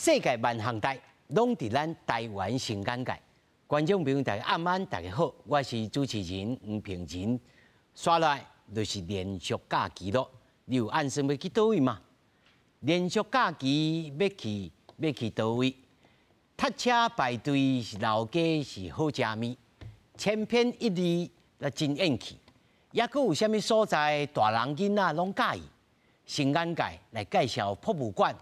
世界萬項代，攏佇咱台灣新眼界。觀眾朋友大家暗安，大家好，我是主持人黃平仁。煞來就是連續假期囉，你有按算欲去佗位嗎？連續假期欲去欲去佗位？塞車排隊是老街是好食物，千篇一律也真厭氣。抑閣有啥物所在大人囡仔攏佮意？新眼界來介紹博物館，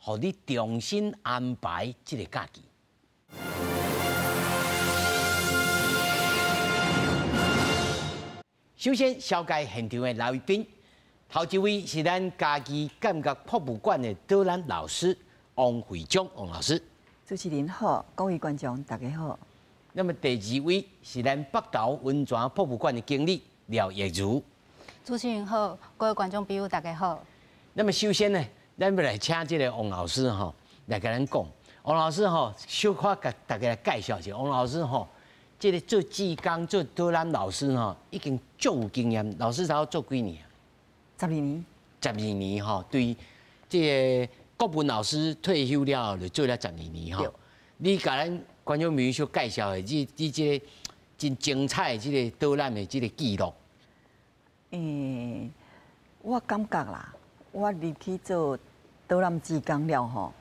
予你重新安排這个假期。首先，紹介現場的來賓，頭一位是咱嘉義鑑樂博物館的導覽老師王惠章王老師。主持人好，各位觀眾大家好。那麼第二位是咱北投溫泉博物館的經理廖葉如。主持人好，各位觀眾朋友大家好。那麼首先呢，咱欲來請這个王老師吼來共咱講。王老師吼，小可共大家來介紹一下。王老師吼，這个做志工、做導覽老師吼，已經足有經驗。老師才做幾年啊？十二年。十二年吼，對，這个國文老師退休了後，就做了十二年吼。你共咱觀眾朋友小介紹下，你這个真精彩的這个導覽的這个記錄。我感覺啦，我入去做導覽志工了吼，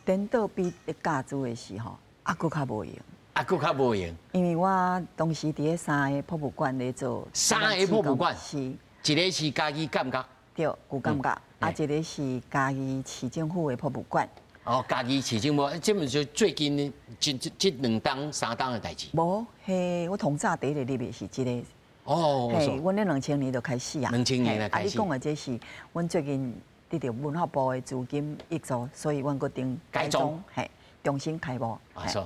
顛倒比教書的時候，猶閣較無閒。猶閣較無閒。因為我當時佇咧三个博物館咧做。三个博物館。是。一个是嘉義鑑樂。對，舊鑑樂。啊，一个是嘉義市政府的博物館。哦，嘉義市政府，這毋是最近這兩冬三冬的代誌？無，彼我從早第一个入的是這个。哦，嘿，阮咧2000年就開始啊。兩千年就開始。啊，你講的這是阮最近得著文化部的資金挹注，所以阮決定改裝，嘿，重新開幕。啊，是。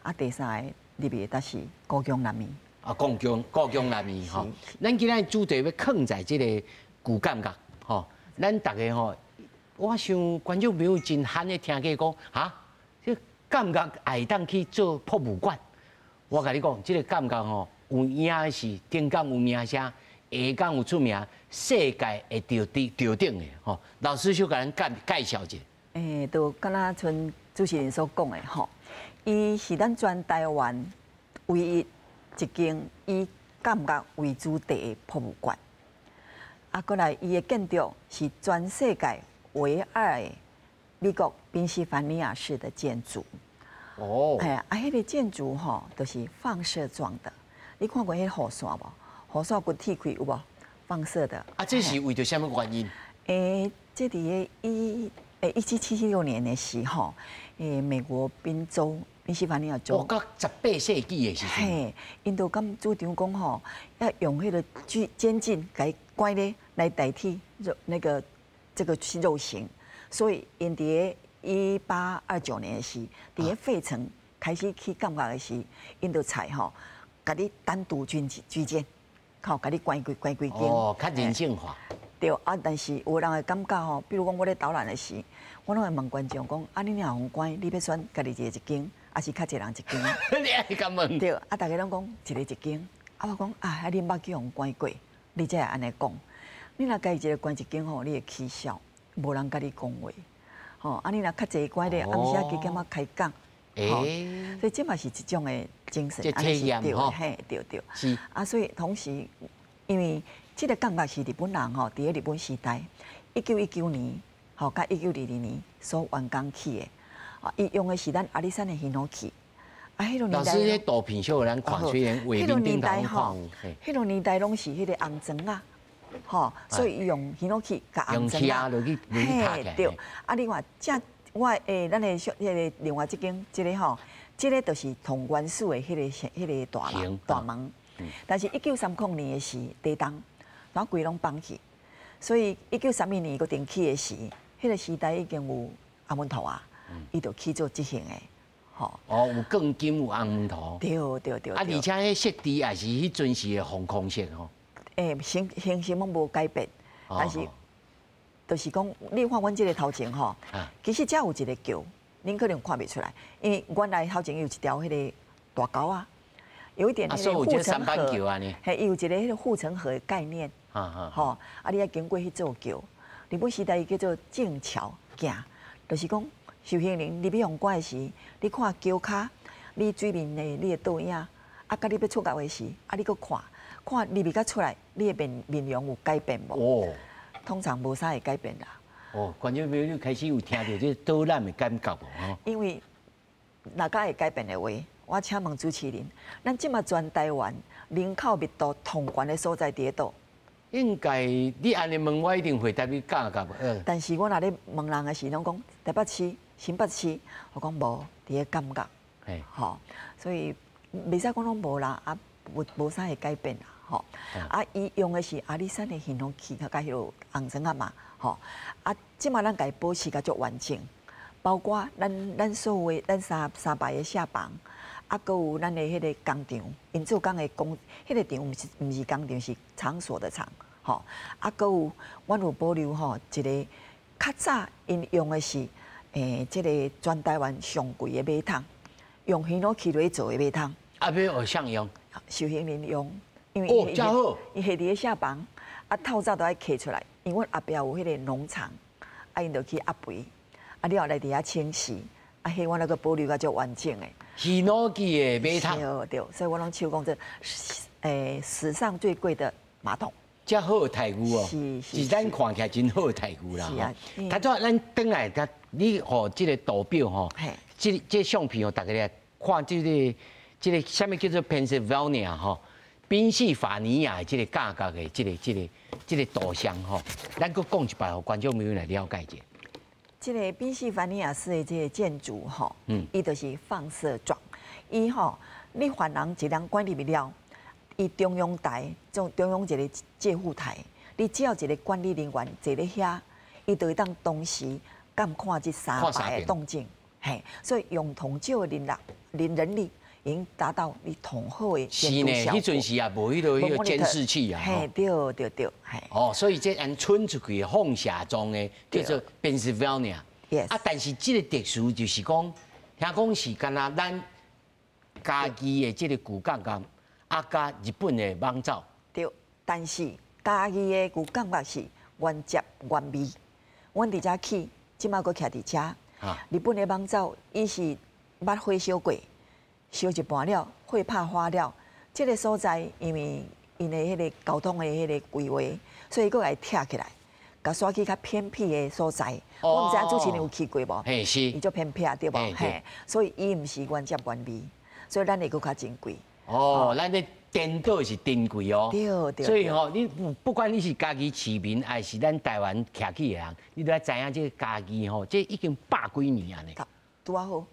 啊，第三个入去的是故宮南面。啊，故宮南面吼。咱今仔主題欲囥在這个舊鑑樂吼，咱逐家吼，我想觀眾朋友真罕咧聽過講，哈，這鑑樂會當去做博物館。我共你講，這个鑑樂吼，有影的是頂港有名聲，下港有出名，世界會著頂著頂的吼。老師小共咱介紹一下。就敢若像主持人所講的吼，伊是咱全台灣唯一一間以鑑樂為主題的博物館。啊，閣來伊的建築是全世界唯二的美國賓夕法尼亞式的建築。嘿，啊，彼个建築吼，就是放射狀的。你看過彼个雨傘無？雨傘骨鐵開有無？放射的。啊，這是為著啥物原因？這佇个1776年的時候，美國賓州賓夕法尼亞州。哦，到18世紀的時陣。嘿，𪜶就敢主張講吼，要用彼个拘監禁共伊關咧來代替肉那個這個肉刑，所以𪜶佇个1829年的時，佇个費城開始起鑑樂的時，𪜶就採吼，共你單獨拘監，吼，共你關規關規間。哦，較人性化。對啊，但是有人會感覺吼，比如講我咧導覽的時，我攏會問觀眾講：啊，你若予關，你欲選家己一個一間，抑是較濟人一間？你愛共問？對，啊，逐家攏講一個一間。啊，我講啊，啊，你毋捌去予關過，你才會按呢講。你若家己一个關一間吼，你會起痟，無人共你講話。吼，啊，你若較濟關咧，暗時仔加減仔開講。吼，所以這嘛是一種的精神，這體驗吼，嘿，對對。是。啊，所以同時，因為這个鑑樂是日本人吼，佇咧日本時代，1919年吼，佮1922年所完工起的。啊，伊用的是咱阿里山的ヒノキ。啊，彼个年代。老師，彼圖片小予咱看，雖然畫面頂頭攏看有。彼个年代攏是彼个紅磚仔，吼，所以伊用ヒノキ共紅磚仔落去落去拍。嘿，對。啊，另外，這我咱的小彼个另外這間這个吼，這个就是銅元素的彼个大門大門。但是，1930年的時，地動，然後規攏崩去，所以1931年閣重起的時，彼个時代已經有紅門塗啊，伊就起做這型的，吼。哦，有鋼筋有紅門塗。對對對。啊，而且彼設置也是彼陣時的防空色吼。形式攏無改變，但是。就是講，你看阮這个頭前吼，其實遮有一个橋，恁可能看袂出來，因為原來頭前有一條彼个大溝仔，有一點彼個護城河，嘿，伊有一个彼个護城河的概念，吼，啊，你愛經過彼座橋，日本時代伊叫做淨橋行，就是講受刑人入去予關的時，你看橋跤，你水面的你的倒影，啊，佮你欲出獄的時，啊，你閣看，看入去佮出來，你的面面容有改變無？通常無啥會改變啦。哦，觀眾朋友，你開始有聽著這導覽的感覺無？吼。因為若敢會改變的話，我請問主持人，咱這馬全台灣人口密度上懸的所在佇咧佗？應該你按呢問我，一定回答你感覺。但是我若咧問人的時，攏講台北市、新北市，我講無，佇咧感覺。吼，所以袂使講攏無啦，啊，無無啥會改變啦，吼。啊，伊用的是阿里山的形容器，佮彼个紅磚仔嘛，吼。啊，這馬咱共伊保持甲足完整，包括咱咱所有的咱三三排的舍房，啊，閣有咱的彼个工場，𪜶做工的工，彼个場毋是毋是工場，是場所的場，吼。啊，閣有阮有保留吼一个較早𪜶用的是，這个全台灣上貴的馬桶，用ヒノキ來做的馬桶。啊，欲予誰用？受刑人用，因為哦，遮好。伊下佇咧舍房，啊，透早都愛揢出來，因為阮後壁有彼個農場，啊，𪜶就去壓肥，啊，了後來佇遐清洗，啊，彼阮那個保留甲足完整的。ヒノキ的馬桶。對對，所以我攏笑講這，史上最貴的馬桶。遮好的待遇哦，是是咱看起來真好的待遇啦。是啊。頭拄仔咱轉來，佮你予這個圖表吼，這這相片予大家來看，這個這個啥物叫做 Pennsylvania 吼，賓夕法尼亞的這個監獄的這個這個這個圖像吼，咱閣講一擺，予觀眾朋友來了解一下。這個賓夕法尼亞式的這個建築吼，伊就是放射狀，伊吼，你犯人一人關入去了，伊中央台，中中央一個戒護台，你只要一個管理人員坐咧遐，伊就會當同時監看這三排的動靜，嘿，所以用同少的人力、人人力，已經達到你同好的是呢，彼陣時也無彼个彼个監視器啊，嘿，對對對，嘿。哦，所以這按伸出去放射狀的叫做 Pennsylvania。啊，但是這個特殊就是講，聽講是敢若咱嘉義的這個舊監獄。啊，佮日本的艋舺。對，但是嘉義的舊監獄是原汁原味。阮佇遮起，這馬閣徛佇遮。日本的艋舺，伊是捌火燒過，燒一半了，火拍花了。這個所在因為𪜶的彼个交通的彼个規劃，所以閣共伊拆起來，共徙去較偏僻的所在。我毋知影主持人有去過無？嘿，是。伊足偏僻對無？嘿，所以伊毋是原汁原味，所以咱會閣較珍貴。哦，咱這顛倒是珍貴哦。對對。所以吼，你不管你是嘉義市民，還是咱台灣徛起的人，你都愛知影這个嘉義吼，這已經百幾年啊呢。拄仔好，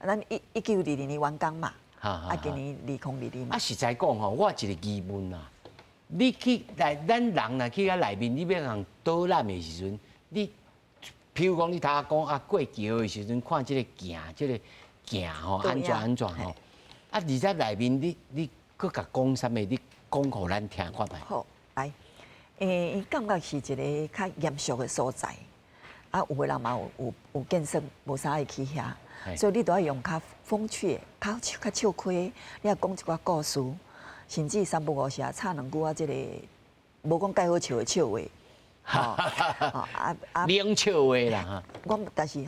咱一一九二二年完工嘛，啊，今年2022嘛。啊，實在講吼，我一個疑問啊，你去來咱人若去遐內面，你欲予導覽的時陣，你譬如講你頭仔講啊，過橋的時陣看這个鏡，這个鏡吼，按怎按怎吼。啊，而且內面你你閣共講啥物？你講予咱聽看覓。好，來，伊感覺是一個較嚴肅的所在，啊，有的人嘛有有有見識，無啥愛去遐，所以你都愛用較風趣的、較較笑詼，你愛講一寡故事，甚至三不五時啊，插兩句啊，這个無講蓋好笑的笑話，啊啊，冷笑話啦。我但是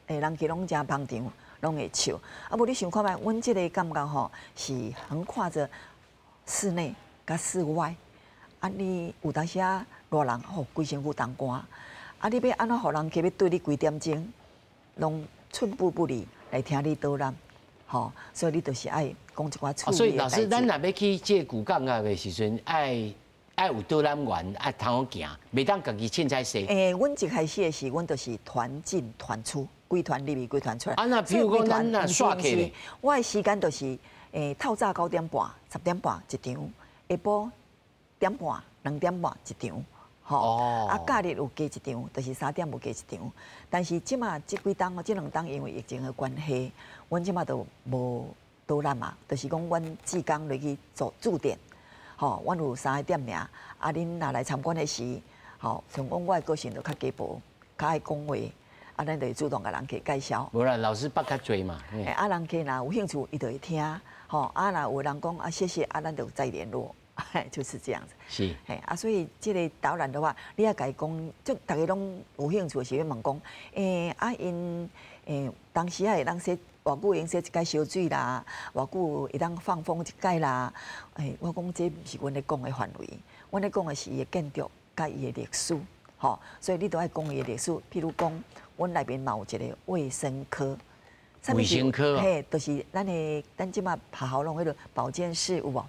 人去攏誠捧場。攏會笑，啊無你想看覓，阮這个感覺吼是橫跨著室內佮室外，啊你有當時啊熱人吼規身軀澹汗，啊你欲按怎予人客欲對你幾點鐘，攏寸步不離來聽你導覽，吼，所以你就是愛講一寡趣味。所以老師，咱若欲去這個舊監獄的時陣，愛愛有導覽員，愛通好行，袂當家己凊彩踅。阮一開始的時，阮就是團進團出。規團入去，規團出來。啊，那比如講，咱若煞客咧，我的時間就是，透早9點半、10點半一場，下晡點半、2點半一場，吼。啊，假日有加一場，就是3點有加一場。但是這馬這幾冬，這兩冬因為疫情的關係，阮這馬都無導覽嘛，就是講阮志工落去做駐點，吼，阮有三個點爾。啊，恁若來參觀的時，吼，像講我的個性就較雞婆，較愛講話。啊，咱就會主動共人客介紹。無啦，老師捌較濟嘛。啊，人客若有興趣，伊就會聽。吼，啊，若有人講啊，謝謝，啊，咱就再聯絡，就是這樣子。嘿，啊，所以這个導覽的話，你愛共伊講，就逐家攏有興趣的時，欲問講，啊，𪜶 當時仔會當洗偌久會用洗一擺燒水啦，偌久會當放風一擺啦。我講這毋是阮咧講的範圍，阮咧講的是伊的建築佮伊的歷史，吼。所以你都愛講伊的歷史。譬如講，阮內面嘛有一個衛生科。衛生科。嘿，就是咱的咱這馬學校攏彼个保健室有無？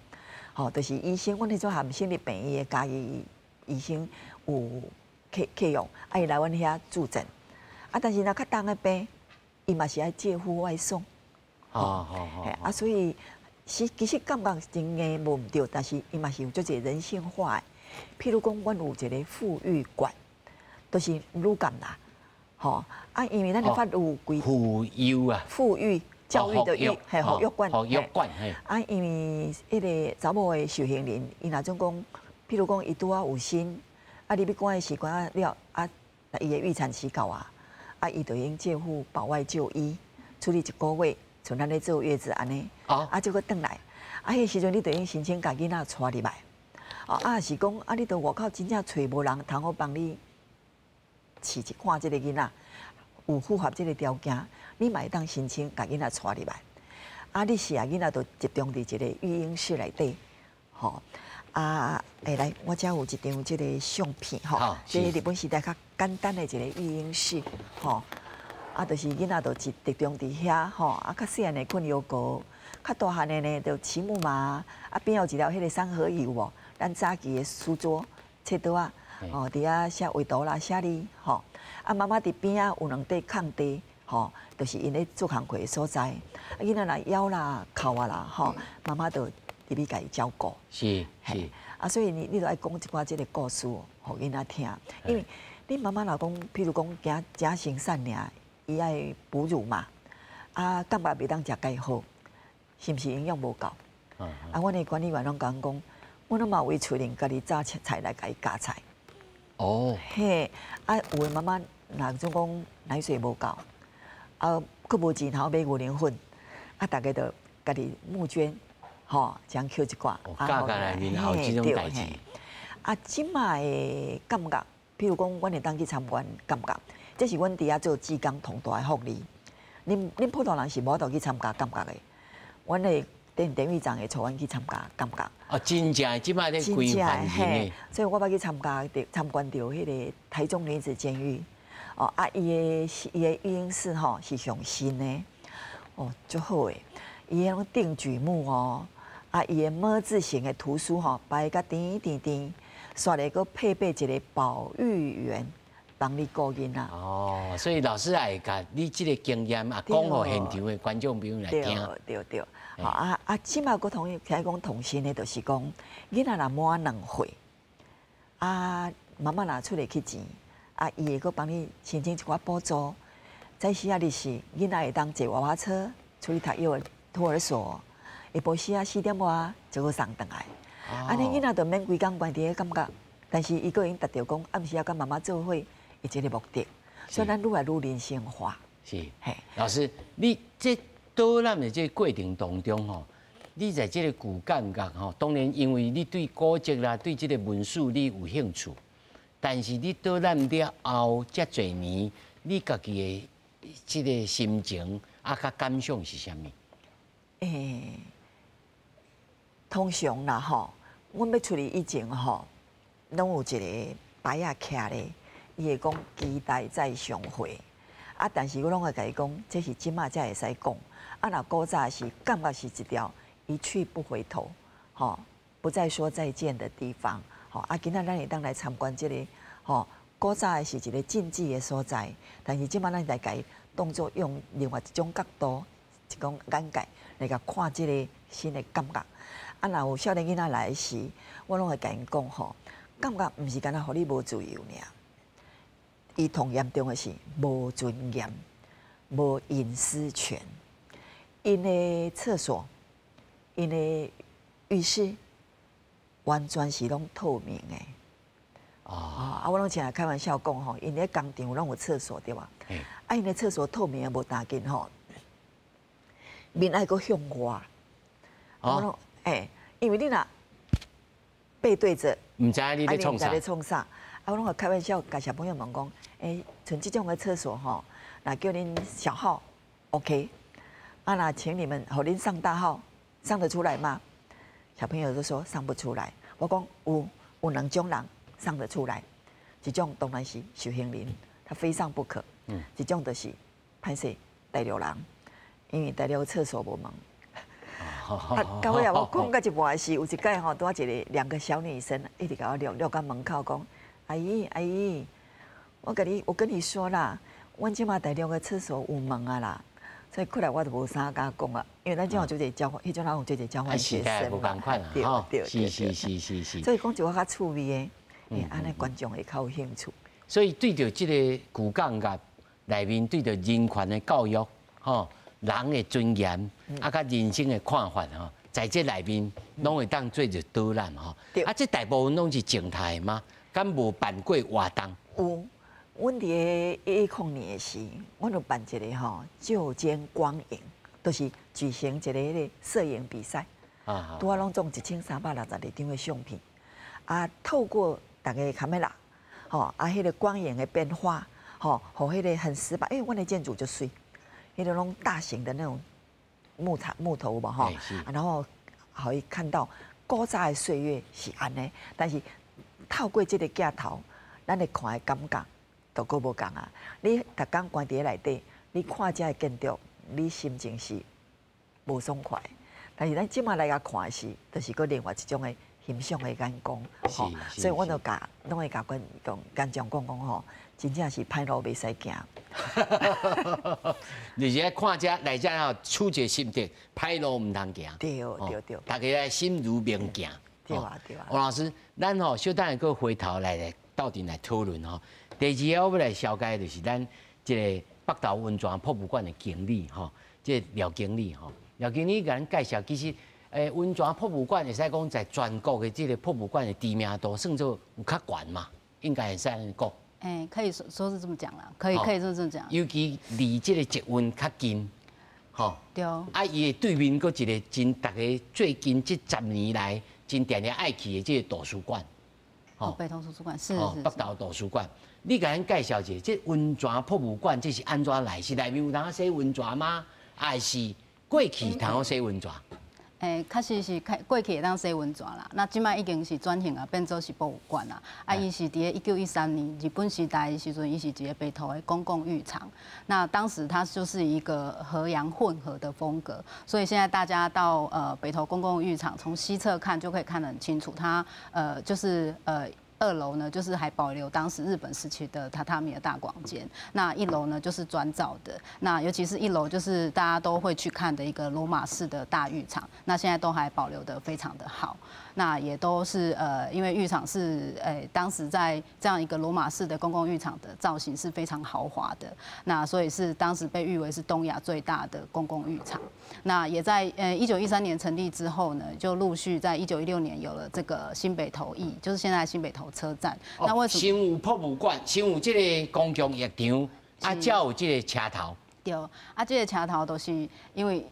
吼，就是醫生，阮彼陣含省立病院的家醫醫生有客用，啊，伊來阮遐駐診。啊，但是若較重的病，伊嘛是愛借呼外送。啊，所以是其實感覺真硬無毋對，但是伊嘛是有足濟人性化的。譬如講，阮有一個婦育館，就是乳癌啦，吼啊，因為咱的法律有規婦幼啊，婦育。教育的育，嘿，婦育館，婦育館，嘿。啊，因為彼个查某的受刑人，伊若總講，譬如講，伊拄仔有身，啊，你欲關的時關了，啊，伊的預產期到啊，啊，伊就用借付保外就醫，處理一個月，像咱咧坐月子按呢，啊，就閣轉來，啊，彼時陣你就用申請共囡仔帶入來，啊，是講，啊，你佇外口真正揣無人通好幫你飼一看這个囡仔，有符合這个條件，你嘛會當申請共囡仔帶入來。啊，你是啊，囡仔就集中佇一個育嬰室內底，吼。啊，來，我遮有一張這个相片，吼，這日本時代較簡單的一個育嬰室，吼。啊，就是囡仔就集中佇遐，吼。啊，較細漢的睏搖閣，較大漢的呢就騎木馬，啊，邊有一條彼个三合椅有無？咱早期的書桌、冊桌仔，哦，佇遐寫畫圖啦、寫字，吼。啊，媽媽佇邊仔有兩塊空地，吼，就是𪜶咧做工課的所在。啊，囡仔若枵啦、哭啊啦，吼，媽媽就入去共伊照顧。啊，所以你著愛講一寡這个故事，予囡仔聽。因為你媽媽若講，譬如講驚食生產爾，伊愛哺乳嘛，啊，感覺袂當食蓋好，是毋是營養無夠？啊，阮的管理員攏共阮講，阮攏嘛有為厝裡家己炸菜來共伊加菜。嘿，啊，有的媽媽若總講奶水無夠，啊，閣無錢通買牛奶粉，啊，逐家就家己募捐，吼，這樣抾一寡。教育內面也有這種代誌。啊，這馬的感覺，譬如講，阮會當去參觀感覺，這是阮佇遐做志工同大的福利。恁普通人是無法度去參加感覺的，阮的典獄長會帶阮去參加感覺。哦，真正這馬咧規範的。所以我捌去參加參觀著彼个台中女子監獄。哦，啊，伊的育嬰室吼是上新的，哦，足好的。伊彼種定舉目哦，啊，伊的ㄇ字形的圖書吼擺甲甜甜甜，煞來閣配備一個保育員幫你顧囡仔。哦，所以老師也會共你這个經驗啊，講予現場的觀眾朋友來聽。對對。好啊啊，這馬閣同聽講同心的，就是講囡仔若滿2歲，啊，媽媽若出來去錢，啊，伊會閣幫你申請一寡補助。早時仔日是囡仔會當坐娃娃車出去讀幼兒托兒所，下晡時仔4點外就閣送轉來。按呢囡仔就免規工關佇咧感覺，但是伊閣會用達到講暗時仔佮媽媽做伙的這个目的，所以咱愈來愈人性化。是，老師，你這導覽的這個過程當中吼，你在這個古感覺吼，當然因為你對古蹟啦，對這個文史你有興趣，但是你導覽了後遮濟年，你家己的這個心情啊，佮感想是啥物？通常啦吼，阮欲出去以前吼，攏有一个牌仔徛咧，伊會講期待再相會。啊，但是我攏會共伊講，這是這馬才會使講。啊，若古早是感覺是一條一去不回頭，吼，不再說再見的地方。吼，啊，今仔咱會當來參觀這个，吼，古早的是一個禁忌的所在，但是這馬咱來共伊當作用另外一種角度，一種眼界來共看這个新的感覺。啊，若有少年囡仔來時，我攏會共𪜶講吼，感覺毋是干焦予你無自由爾。伊同嚴重的是無尊嚴、無隱私權。𪜶的廁所、𪜶的浴室，完全是攏透明的。哦，啊，我攏常開玩笑講吼，𪜶咧工廠攏有廁所對無？啊，𪜶的廁所透明的無焦緊吼，面愛閣向外。我攏因為你若背對著，毋知你咧創啥？咧創啥？啊，我攏會開玩笑，共小朋友們講，像這種的廁所吼，若叫恁小號，OK，啊，若請你們予恁上大號，上得出來嗎？小朋友都說上不出來。我講有兩種人上得出來，一種當然是受刑人，他非上不可。一種就是歹勢大陸人，因為大陸廁所無門。啊，到尾啊，我講到一半時，有一擺吼，拄仔一个兩個小女生一直共我掠掠到門口講：阿姨，阿姨，我跟你說啦，阮這馬大陸的廁所有門啊啦。所以過來我就無啥敢講啊，因為咱這有做一個交換，彼陣咱有做一個交換學生嘛，對對對，是是是是是。所以講一寡較趣味的，按呢觀眾會較有興趣。所以對著這个舊感覺內面，對著人權的教育，吼，人的尊嚴，啊，佮人生的看法，吼，在這內面攏會當做一個導覽，吼。啊，這大部分攏是靜態的嗎？敢無辦過活動？有，阮佇咧10年的時，阮有辦一个吼舊間光影，就是舉行一个彼个攝影比賽。啊，拄仔攏總1362張的相片，啊，透過逐个卡梅拉，吼，啊，彼个光影的變化，吼，予彼个很死板，因為阮的建築就媠，彼个攏大型的那種木材木頭嘛，吼，啊，然後予伊看到古早的歲月是按呢，但是透過這个鏡頭，咱會看的感覺都閣無仝啊！你逐工關佇咧內底，你看這个建築，你心情是無爽快。但是咱這馬來共看時，就是閣另外一種的欣賞的眼光，吼。所以我就共攏會共觀眾觀眾講講吼，真正是歹路袂使行。就是愛看這來遮吼，取一個心得，歹路毋通行。對對對。大家愛心如明鏡。對啊對啊。王老師，咱吼小等下閣回頭來鬥陣來討論吼。第二個我欲來紹介就是咱這个北投溫泉博物館的經理吼，這个廖經理吼，廖經理共咱介紹，其實溫泉博物館會使講在全國的這个博物館的知名度算做有較懸嘛，應該會使按呢講。欸，可以說說是這麼講啦，可以說這麼講。尤其離這个捷運較近，吼。對。啊，伊的對面閣一个真逐家最近這10年來真定定愛去的這个圖書館。吼，北投圖書館是是。北投圖書館，你共咱介紹一下，這溫泉博物館這是按怎來？是內面有通洗溫泉嗎？還是過去通洗溫泉？欸，確實是開過去會當洗溫泉啦。那這擺已經是轉型啊，變做是博物館啦。啊，伊是佇咧1913年日本時代的時陣，伊是一个北投的公共浴場。那當時它就是一個和洋混合的風格，所以現在大家到北投公共浴場，從西側看就可以看得很清楚，它就是2樓呢，就是還保留當時日本時期的榻榻米的大廣間。那1樓呢，就是磚造的。那尤其是一樓，就是大家都會去看的一個羅馬式的大浴場。那現在都還保留得非常的好。那也都是因為浴場是當時在這樣一個羅馬式的公共浴場的造型是非常豪華的。那所以是當時被譽為是東亞最大的公共浴場。那也在1913年成立之後呢，就陸續在1916年有了這個新北投驛，就是現在新北投車站。那為什麼？先有博物館，先有這个公共浴場，啊，才有這个車頭。對，啊，這个車頭都是因為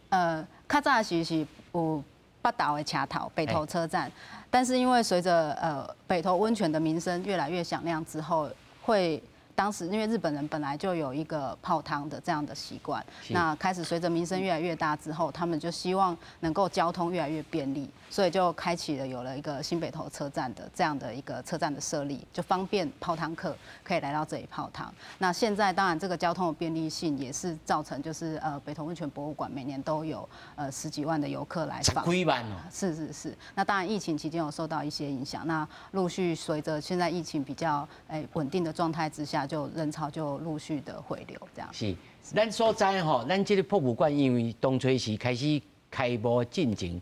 較早時是有北投的車頭，北投車站，但是因為隨著北投溫泉的名聲越來越響亮之後，會當時因為日本人本來就有一個泡湯的這樣的習慣，那開始隨着名聲越來越大之後，他們就希望能夠交通越來越便利，所以就開啟了有了一個新北投車站的這樣的一個車站的設立，就方便泡湯客可以來到這裡泡湯。那現在當然這個交通的便利性也是造成就是北投溫泉博物館每年都有十幾萬的遊客來訪。十幾萬哦。是是是，那當然疫情期間有受到一些影響，那陸續隨着現在疫情比較穩定的狀態之下，就人潮就陸續的回流，這樣。是，咱所在吼，咱這个博物館因為當初時開始開幕進前，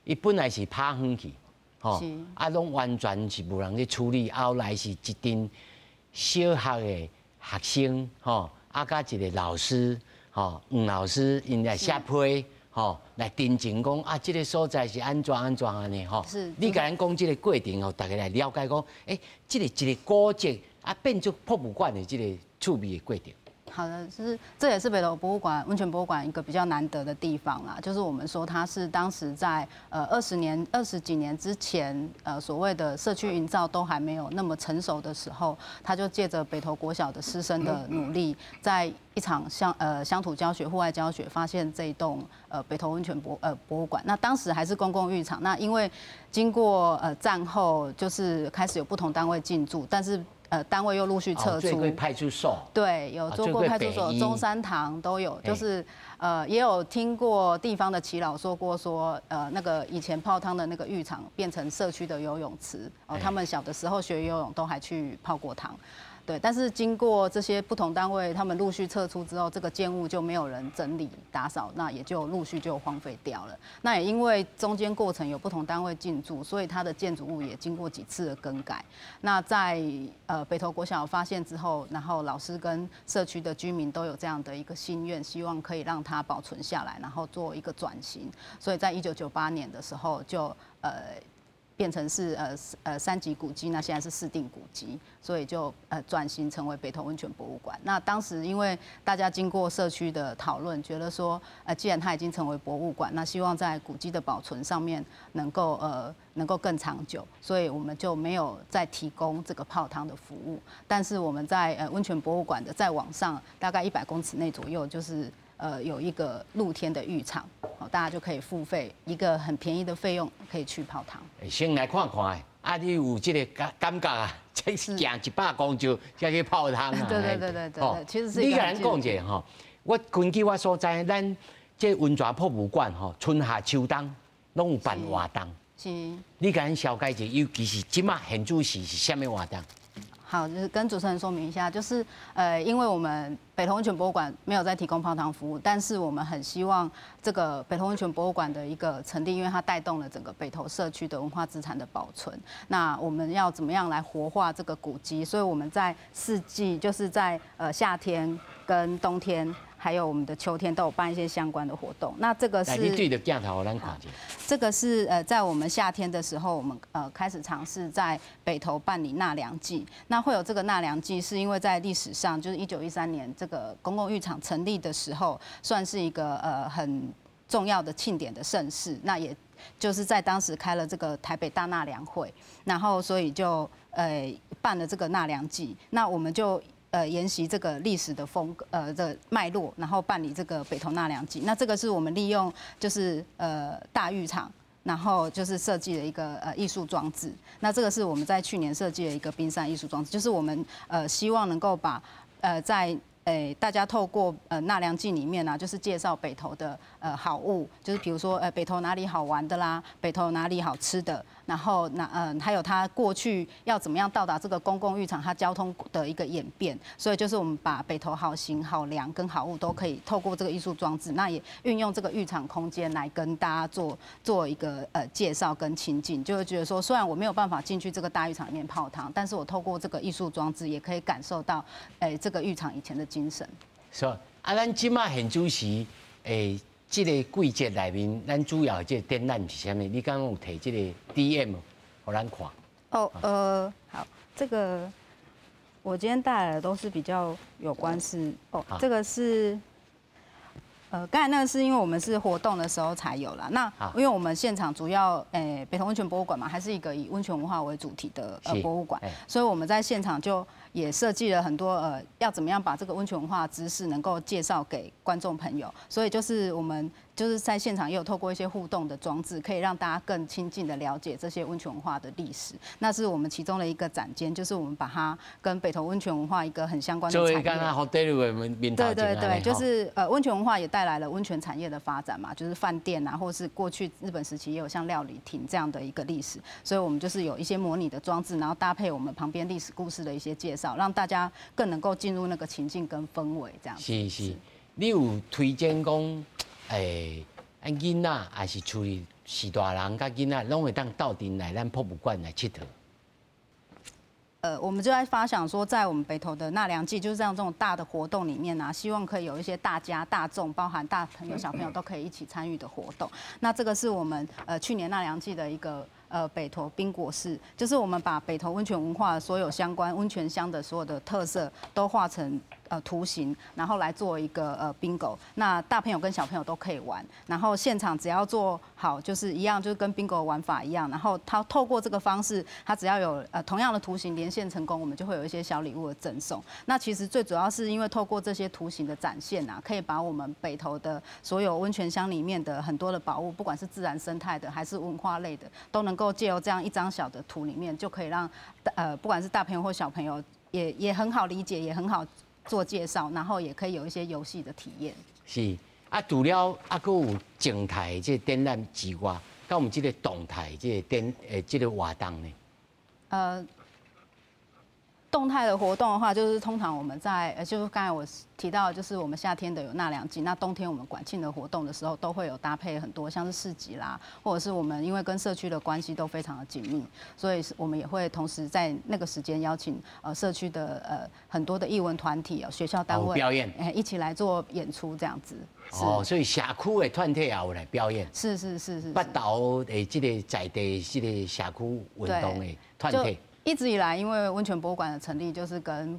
伊本來是拋荒去，吼，啊，攏完全是無人去處理。後來是一陣小學的學生，吼，啊，佮一个老師，吼，黃老師𪜶來寫批，吼，來陳情講啊，這个所在是按怎按怎按呢，吼。你共咱講這个過程吼，大家來了解講，欸，這个一个古蹟啊，變做博物館的這个趣味的過程。好的，就是這也是北投博物館溫泉博物館一個比較難得的地方啦。就是我們說它是當時在20幾年之前，所謂的社區營造都還沒有那麼成熟的時候，他就借著北投國小的師生的努力，在一場鄉土教學、戶外教學，發現這一棟北投溫泉博物館。那當時還是公共浴場。那因為經過戰後，就是開始有不同單位進駐，但是單位又陸續撤出。派出所。對，有做過派出所、中山堂都有，就是也有聽過地方的耆老說過，說那個以前泡湯的那個浴場變成社區的游泳池，哦，他們小的時候學游泳都還去泡過湯。對，但是經過這些不同單位他們陸續撤出之後，這個建物就沒有人整理打掃，那也就陸續就荒廢掉了。那也因為中間過程有不同單位進駐，所以它的建築物也經過幾次的更改。那在北投國小發現之後，然後老師跟社區的居民都有這樣的一個心願，希望可以讓它保存下來，然後做一個轉型。所以在1998年的時候就變成是三級古蹟，那現在是市定古蹟，所以就轉型成為北投溫泉博物館。那當時因為大家經過社區的討論，覺得說既然它已經成為博物館，那希望在古蹟的保存上面能夠更長久，所以我們就沒有再提供這個泡湯的服務。但是我們在溫泉博物館的再往上大概100公尺內左右，就是有一個露天的浴場，好，大家就可以付費一個很便宜的費用，可以去泡湯。先來看看，啊，你有這個感覺啊？這行100公尺才去泡湯啊？對對對對對，其實是。你共咱講一下吼，我根據我所知，咱這溫泉博物館吼，春夏秋冬攏有辦活動。是。你共咱紹介一下，尤其是這馬現主時是啥物活動？好，就是跟主持人說明一下，就是因為我們北投溫泉博物館沒有在提供泡湯服務，但是我們很希望這個北投溫泉博物館的一個成立，因為它帶動了整個北投社區的文化資產的保存。那我們要怎麼樣來活化這個古蹟？所以我們在四季，就是在夏天跟冬天，還有我們的秋天都有辦一些相關的活動。那這個是你對著鏡頭，咱看一下。這個是在我們夏天的時候，我們開始嘗試在北投辦理納涼祭。那會有這個納涼祭，是因為在歷史上，就是1913年這個公共浴場成立的時候，算是一個很重要的慶典的盛事。那也就是在當時開了這個台北大納涼會，然後所以就辦了這個納涼祭。那我們就沿襲這個歷史的風格，的脈絡，然後辦理這個北投納涼祭。那這個是我們利用就是大浴場，然後就是設計了一個藝術裝置。那這個是我們在去年設計的一個冰山藝術裝置，就是我們希望能夠把在大家透過納涼祭裡面呢，就是介紹北投的好物，就是比如說北投哪裡好玩的啦，北投哪裡好吃的，然後那還有它過去要怎麼樣到達這個公共浴場，它交通的一個演變，所以就是我們把北投好行、好涼跟好物都可以透過這個藝術裝置，那也運用這個浴場空間來跟大家做一個介紹跟親近，就會覺得說，雖然我沒有辦法進去這個大浴場裡面泡湯，但是我透過這個藝術裝置也可以感受到這個浴場以前的精神。是啊，咱這馬現主時，這個季節內面，咱主要這個展覽是啥物？你剛剛有提這個 DM，予咱看。哦，好，這個我今天帶來的都是比較有關是哦，這個是。剛才那個是因為我們是活動的時候才有啦。那因為我們現場主要，北投溫泉博物館嘛，還是一個以溫泉文化為主題的博物館，所以我們在現場就也設計了很多要怎麼樣把這個溫泉文化知識能夠介紹給觀眾朋友。所以就是我們就是在現場也有透過一些互動的裝置，可以讓大家更親近的了解這些溫泉文化的歷史。那是我們其中的一個展間，就是我們把它跟北投溫泉文化一個很相關的產業。對對對，就是溫泉文化也帶來了溫泉產業的發展嘛，就是飯店啊，或是過去日本時期也有像料理亭這樣的一個歷史，所以我們就是有一些模擬的裝置，然後搭配我們旁邊歷史故事的一些介紹，讓大家更能夠進入那個情境跟氛圍這樣。是是，你有推薦講，咱囡仔還是厝裡是大人佮囡仔，攏會當鬥陣來咱博物館來𨑨迌。我們就在發想說，在我們北投的納涼祭，就是這樣這種大的活動裡面呢，希望可以有一些大家大眾，包含大朋友小朋友都可以一起參與的活動。那這個是我們去年納涼祭的一個北投冰果室，就是我們把北投溫泉文化所有相關溫泉鄉的所有的特色都畫成圖形，然後來做一個bingo。那大朋友跟小朋友都可以玩，然後現場只要做好，就是一樣，就是跟 bingo 玩法一樣。然後他透過這個方式，他只要有同樣的圖形連線成功，我們就會有一些小禮物的贈送。那其實最主要是因為透過這些圖形的展現啊，可以把我們北投的所有溫泉鄉裡面的很多的寶物，不管是自然生態的還是文化類的，都能夠借由這樣一張小的圖裡面，就可以讓不管是大朋友或小朋友也很好理解，也很好做介紹，然後也可以有一些遊戲的體驗。是啊，除了啊，閣有靜態這個展覽之外，敢有這個動態這個展這個活動呢？動態的活動的話，就是通常我們在就是剛才我提到，就是我們夏天的有納涼季，那冬天我們館慶的活動的時候，都會有搭配很多，像是市集啦，或者是我們因為跟社區的關係都非常的緊密，所以我們也會同時在那個時間邀請社區的很多的藝文團體哦、學校單位表演，一起來做演出這樣子。哦，所以社區的團體也有來表演。是是是是。北投的這個在地這個社區運動的團體。一直以來，因為溫泉博物館的成立，就是跟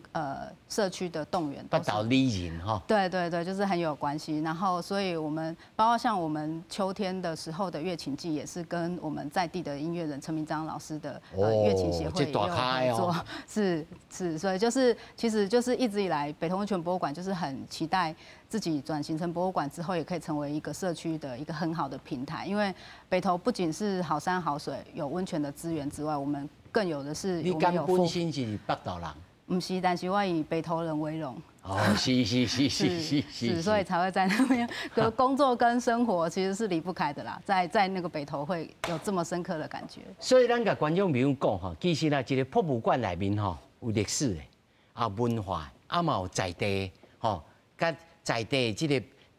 社區的動員，北投里人哈。對對對，就是很有關係。然後，所以我們包括像我們秋天的時候的月琴祭，也是跟我們在地的音樂人陳明章老師的月琴協會也有合作。是是，所以就是其實就是一直以來，北投溫泉博物館就是很期待自己轉型成博物館之後，也可以成為一個社區的一個很好的平台。因為北投不僅是好山好水、有溫泉的資源之外，我們更有的是，你敢本身是北投人？毋是，但是我以北投人為榮。哦，是是是是是是，所以才會在那邊。個工作跟生活其實是離不開的啦，在那個北投會有這麼深刻的感覺。所以咱共觀眾朋友講吼，其實啊，一個博物館內面吼有歷史的，啊文化，啊嘛有在地吼，佮在地這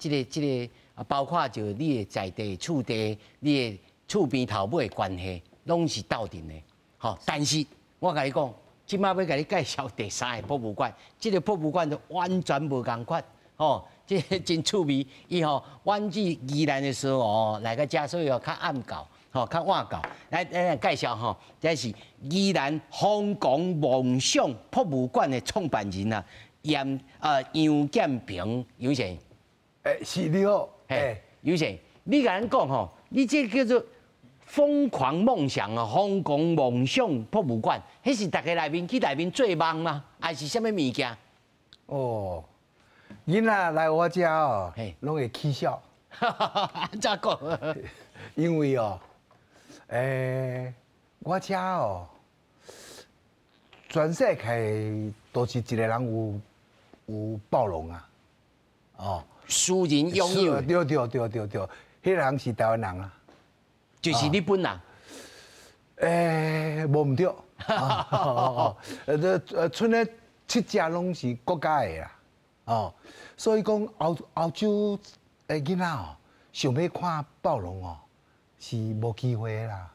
個啊，包括就你的在地厝地，你的厝邊頭尾的關係，攏是鬥陣的。吼，但是我共你講，這擺欲共你介紹第三個博物館，這個博物館就完全無仝款，吼，這個真趣味。伊吼，阮去宜蘭的時候哦，來到遮，所以哦較暗到，吼較晚到。來，咱來介紹吼，這是宜蘭瘋狂夢想博物館的創辦人啊，楊建平楊先生。欸，是你好，欸，楊先生，你共咱講吼，你這叫做瘋狂夢想啊！瘋狂夢想博物館，彼是逐家內面去內面做夢嗎？還是啥物物件？哦，囡仔來我遮哦，攏會起笑。按怎講？因為哦，我遮哦，全世界都是一個人有暴龍啊，哦，私人擁有。對對對對對，彼個人是台灣人啊。就是你本人？無毋對。賰咧七隻攏是國家的啦。哦，所以講歐洲的囡仔哦，想欲看暴龍哦，是無機會啦。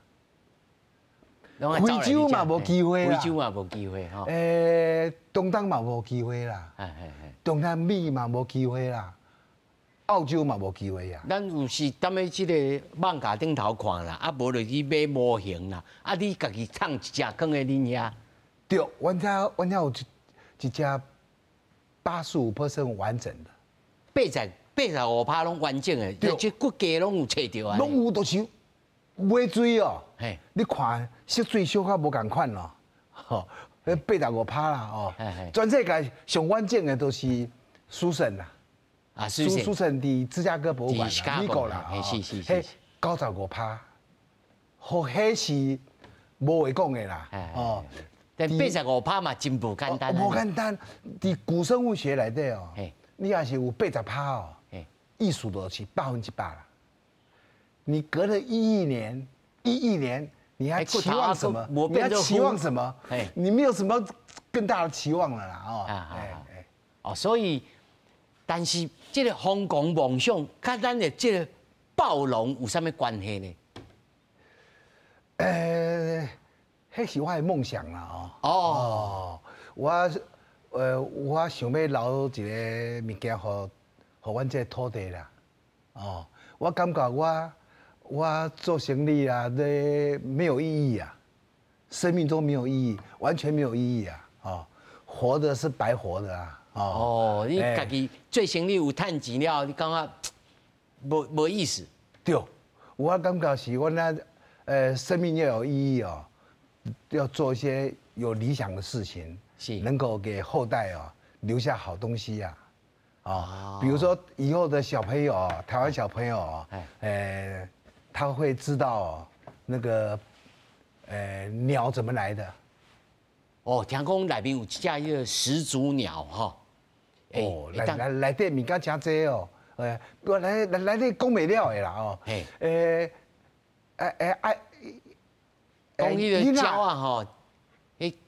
非洲嘛無機會啦。非洲嘛無機會吼。中東嘛無機會啦。中南美嘛無機會啦。澳洲嘛無機會啊！咱有時踮咧這個網架頂頭看啦，啊無就去買模型啦，啊你家己創一隻囥佇恁遐。對，阮遮有一隻85% 完整的，85%攏完整的，這骨架攏有揣著啊。攏有，就是尾椎哦。你看色水小可無仝款咯，吼，85%啦哦。全世界上完整的都是書神啦。啊，蘇神佇芝加哥博物館，美國啦，彼95%，好，彼是無話講的啦，哦。但85%嘛，真無簡單。無簡單，佇古生物學內底哦，你若是有80%哦，意思就是100%啦。你隔了1億年，1億年，你還期望什麼？你還期望什麼？你沒有什麼更大的期望了啦，哦。哦，所以。但是這個瘋狂夢想，佮咱的這個暴龍有啥物關係呢？彼是我的夢想啦，哦。哦。我想欲留一個物件，予阮這個土地啦。哦。我感覺我做生意啊，這沒有意義啊，生命中沒有意義，完全沒有意義啊。哦。活的是白活的啊。哦，你家己做生意有趁錢了，你感覺無意思？對，我感覺是阮那生命要有意義哦，要做一些有理想的事情，能夠給後代哦留下好東西呀。啊，比如說以後的小朋友，台灣小朋友，他會知道那個鳥怎麼來的。哦，聽講內面有一隻彼個始祖鳥吼。哦，內內內底物件誠濟哦，我來來內底講袂了的啦哦。講彼個鳥仔吼，彼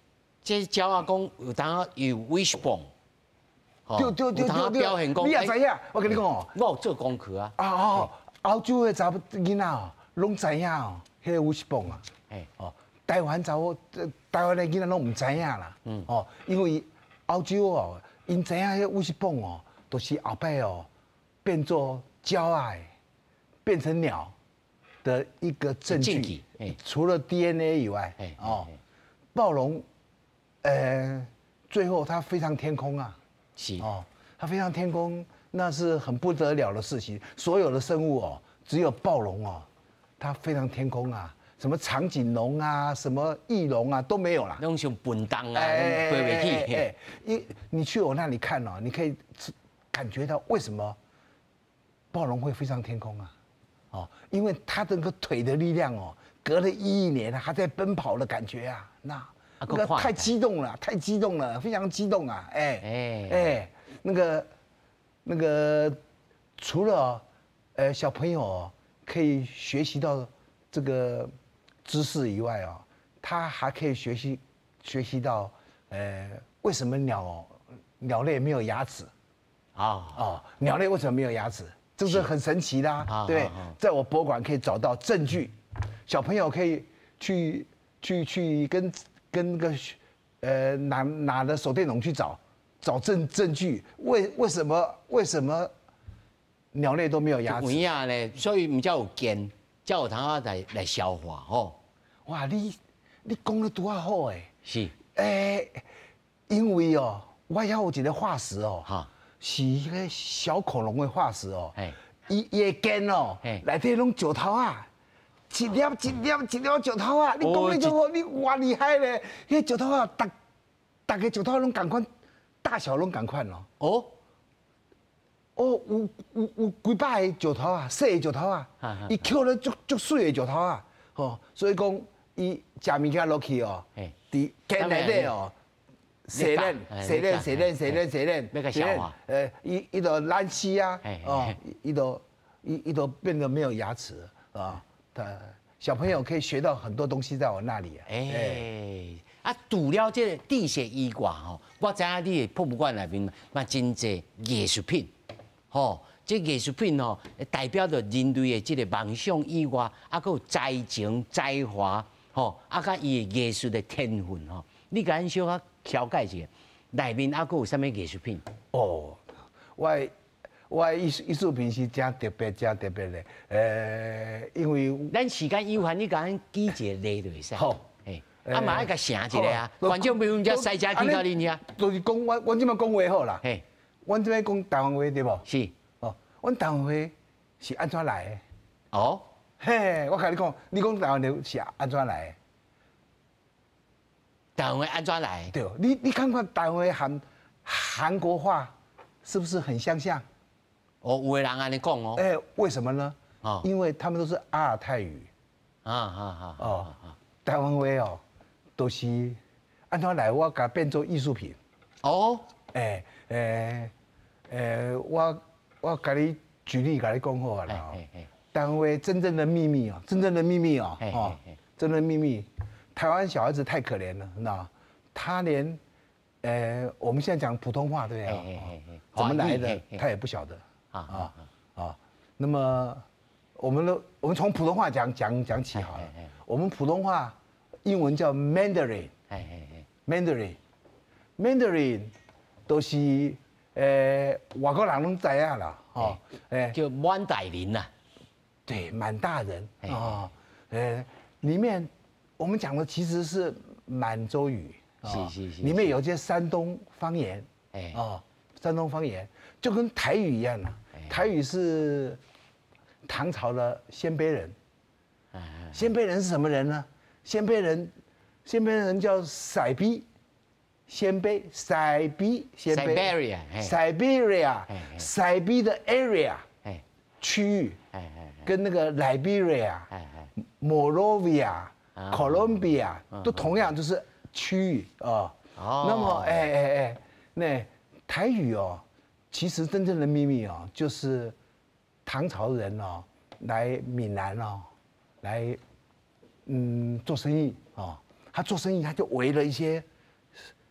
這鳥仔講有當有 wishbone。對對對對對，你也知影？我共你講哦，我有做功課啊。啊哦，歐洲的查某囡仔哦，攏知影哦，彼個 wishbone 啊。哦，台灣查某，台灣的囡仔攏毋知影啦。哦，因為歐洲哦，𪜶知影彼個 wishbone 哦，都是後擺哦變做鳥仔，變成鳥的一個證據。除了 DNA 以外，哦，暴龍，最後它飛上天空啊。哦，它飛上天空，那是很不得了的事情。所有的生物哦，只有暴龍哦，它飛上天空啊，什麼長頸龍啊，什麼翼龍啊都沒有啦。攏像笨重啊，飛袂起。你去我那裡看哦，你可以感覺到為什麼暴龍會飛上天空啊？哦，因為它這個腿的力量哦，隔了1億年還在奔跑的感覺啊，那個太激動了，太激動了，非常激動啊！哎哎哎，那個，除了小朋友可以學習到這個知識以外哦，他還可以學習到為什麼鳥類沒有牙齒啊？哦，鳥類為什麼沒有牙齒？這是很神奇的啊，對，在我博物館可以找到證據，小朋友可以去跟個拿着手電筒去找證據，為什麼鳥類都沒有牙齒？有影咧，所以毋才有健，才有通仔來消化吼。哇，你講得拄仔好誒。因為哦，我遐有一個化石哦，是彼個小恐龍的化石哦。伊的健哦，內底攏石頭仔。一粒一粒一粒石頭仔，你講你這個你偌厲害咧！彼個石頭仔，逐逐个石頭攏仝款，大小攏仝款哦。哦，有幾百个石頭仔，細的石頭仔，伊抾咧足足媠的石頭仔，吼，所以講伊食物件落去哦，佇健內底哦，洗練洗練洗練洗練洗練，欲共消化。伊就爛死啊，哦，伊就變得沒有牙齒啊。小朋友可以學到很多東西在我那裡啊。啊，除了這個地穴以外吼，我知影你的博物館內面嘛真濟藝術品，吼，這藝術品吼代表著人類的這個夢想以外，啊，閣有才情才華，吼，啊，佮伊的藝術的天分吼，你共咱小可紹介一下，內面啊閣有啥物藝術品？哦，我藝術品是誠特別、誠特別的，因為咱時間有限，你共咱舉一個例就會使。好，啊嘛愛共成一下啊，觀眾朋友才駛車去到恁遐。就是講阮這擺講話好啦。阮這擺講台灣話對無？是。哦，阮台灣話是按怎來的？哦。嘿，我共你講，你講台灣話是按怎來的？台灣話按怎來？對，你感覺台灣話和韓國話是不是很相像？哦，有的人按呢講哦。欸，為什麼呢？哦，因為他們都是阿爾泰語。哦，台灣話哦，都是按怎來？我共變做藝術品。哦。我共你舉例，共你講好啦。台灣話真正的秘密哦，真正的秘密哦，哦，真正的秘密。台灣小孩子太可憐了，你知道？他連，我們現在講普通話對不對？怎麼來的？他也不曉得。啊啊，那麼我們從普通話講起好了。我們普通話英文叫 Mandarin，Mandarin，Mandarin 都是外國人攏知影啦，吼，叫滿大人呐。對，滿大人啊，裡面我們講的其實是滿洲語，裡面有些山東方言，哦，山东方言就跟台语一样啊。台语是唐朝的鲜卑人，鲜卑人是什么人呢？鲜卑人，鲜卑人叫塞比，鲜卑，塞比，鲜卑，Siberia，塞比的 area，區域，跟那個 Liberia、Monrovia、Colombia 都同樣，就是區域啊。那麼，哎哎哎，那台語哦，其實真正的秘密哦，就是唐朝人哦來閩南哦，來做生意哦，他做生意他就圍了一些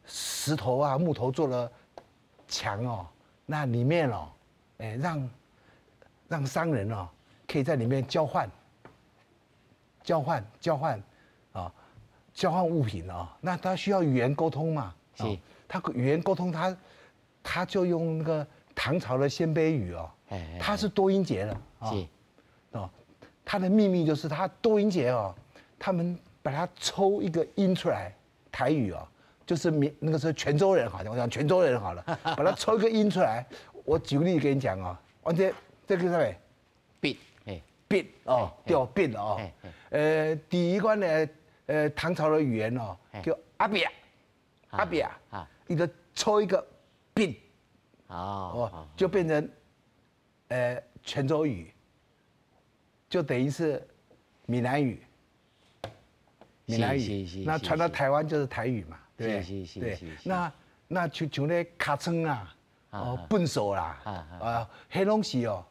石頭啊木頭做了牆哦，那裡面哦，哎讓商人哦可以在裡面交換、交換、交換啊，交換物品哦，那他需要語言溝通嘛？是，他語言溝通他就用那個唐朝的鮮卑語哦，他是多音節的，是，哦，他的秘密就是他多音節哦，他們把它抽一個音出來，台語哦，就是那個時候泉州人好像我講泉州人好了，把它抽一個音出來，我舉個例子給你講哦，我這個什麼？筆，哎，筆哦，對，筆哦，第一關呢，唐朝的語言哦，叫阿比亞，阿比亞，你就抽一個筆。哦，就變成，泉州語，就等於是閩南語，閩南語，那傳到台灣就是台語嘛，對不對？對，那像咧尻川啊，哦，糞埽啦，啊，彼攏是哦，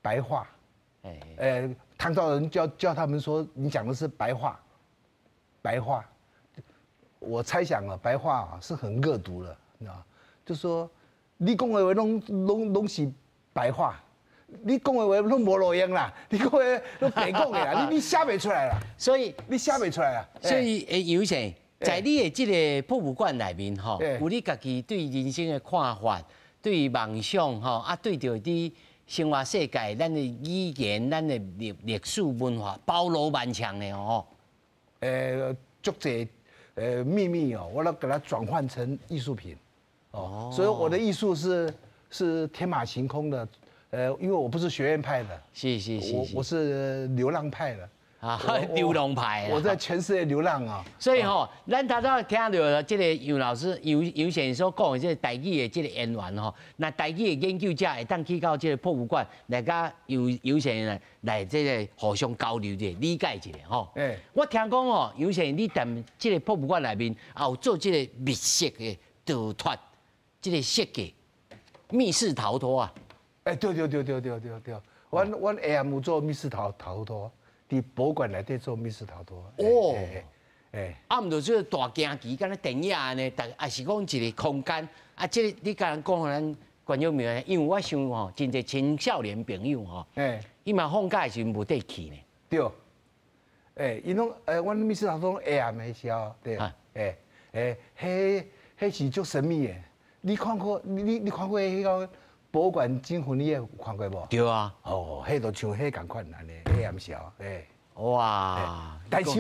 白話，哎，唐朝人叫他們說，你講的是白話，白話，我猜想啊，白話啊是很惡毒的，你知道。就說你講的話攏是白話，你講的話攏無路用啦，你講的攏白講的啦，你寫袂出來啦，所以你寫袂出來啊。所以楊先生，在你的這個博物館內面吼，有你家己對人生的看法，對夢想吼，啊，對著你生活世界，咱的語言、咱的歷史文化，包羅萬象的哦。足濟秘密哦，我都給它轉換成藝術品。哦，所以我的藝術是天馬行空的，因為我不是學院派的，我是流浪派的，啊，流浪派，我在全世界流浪啊。所以吼，咱頭拄聽著這個楊老師楊楊先生所講的這個台語的這個淵源吼，那台語的研究者會當去到這個博物館來佮楊楊先生來這個互相交流者、理解一下吼。我聽講哦，楊先生你踮這個博物館內面也有做這個密室的逃脫。這個設計密室逃脫啊！哎，對對對對對對對，阮下暗有做密室逃脫，佇博物館內底做密室逃脫。哦，哎，啊，毋就這個大驚奇，敢若電影按呢，抑是講一個空間啊？這個你共人講，予咱觀眾明，因為我想吼，真濟青少年朋友吼，哎，伊嘛放假的時陣無地去呢。對，哎，𪜶攏，阮密室逃脫下暗的時候，對，哎，哎，彼是足神秘的。你看過你看過彼個博物館驚魂夜有看過無？對啊。哦，彼就像彼仝款按呢，彼暗暝，哎。哇！但是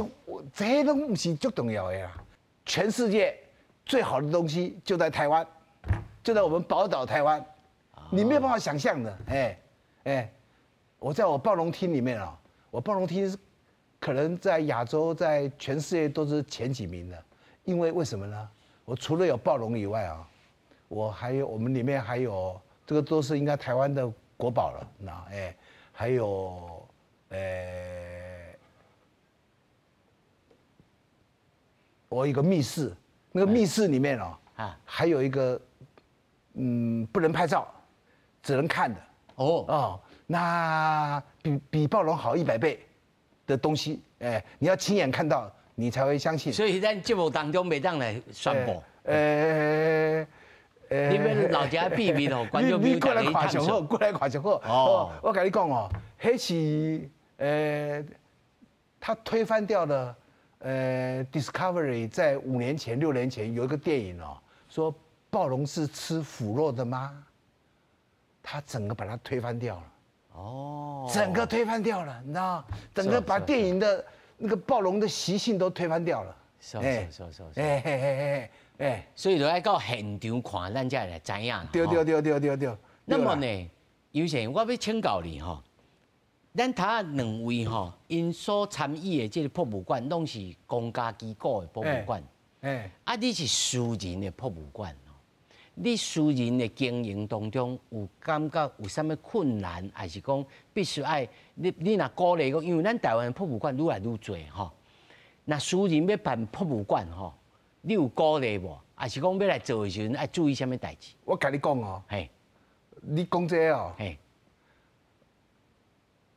這攏毋是最重要的啦。全世界最好的東西就在台灣，就在我們寶島台灣，你沒有辦法想象的。哎哎，我在我暴龍廳裡面啊，我暴龍廳可能在亞洲，在全世界都是前幾名的。因為為什麼呢？我除了有暴龍以外啊。我還有，我們裡面還有這個都是應該台灣的國寶了，那哎，還有，我一個密室，那個密室裡面哦，啊，還有一個，不能拍照，只能看的。哦哦，那比暴龍好100倍的東西，哎，你要親眼看到，你才會相信。所以咱節目當中袂當來宣布。你們老家秘密哦，觀眾朋友你過來看就好，過來看就好。哦，我共你講哦，彼是他推翻掉了Discovery 在5年前、6年前有一個電影哦，說暴龍是吃腐肉的嗎？他整個把它推翻掉了。哦，整個推翻掉了，你知道？整個把電影的那個暴龍的習性都推翻掉了。是是是是。哎嘿嘿嘿哎，所以就愛到現場看，咱才會來知影。對對對對對對。那麼呢，尤先我欲請教你吼，咱頭仔兩位吼，𪜶所參與的這个博物館，攏是公家機構的博物館。欸，啊，你是私人的博物館。你私人的經營當中，有感覺有啥物困難，還是講必須愛你若鼓勵講，因為咱台灣博物館愈來愈濟吼。若私人欲辦博物館吼，你有鼓勵無？還是講欲來做的時陣愛注意啥物代誌？我共你講哦，嘿，你講這个哦，嘿，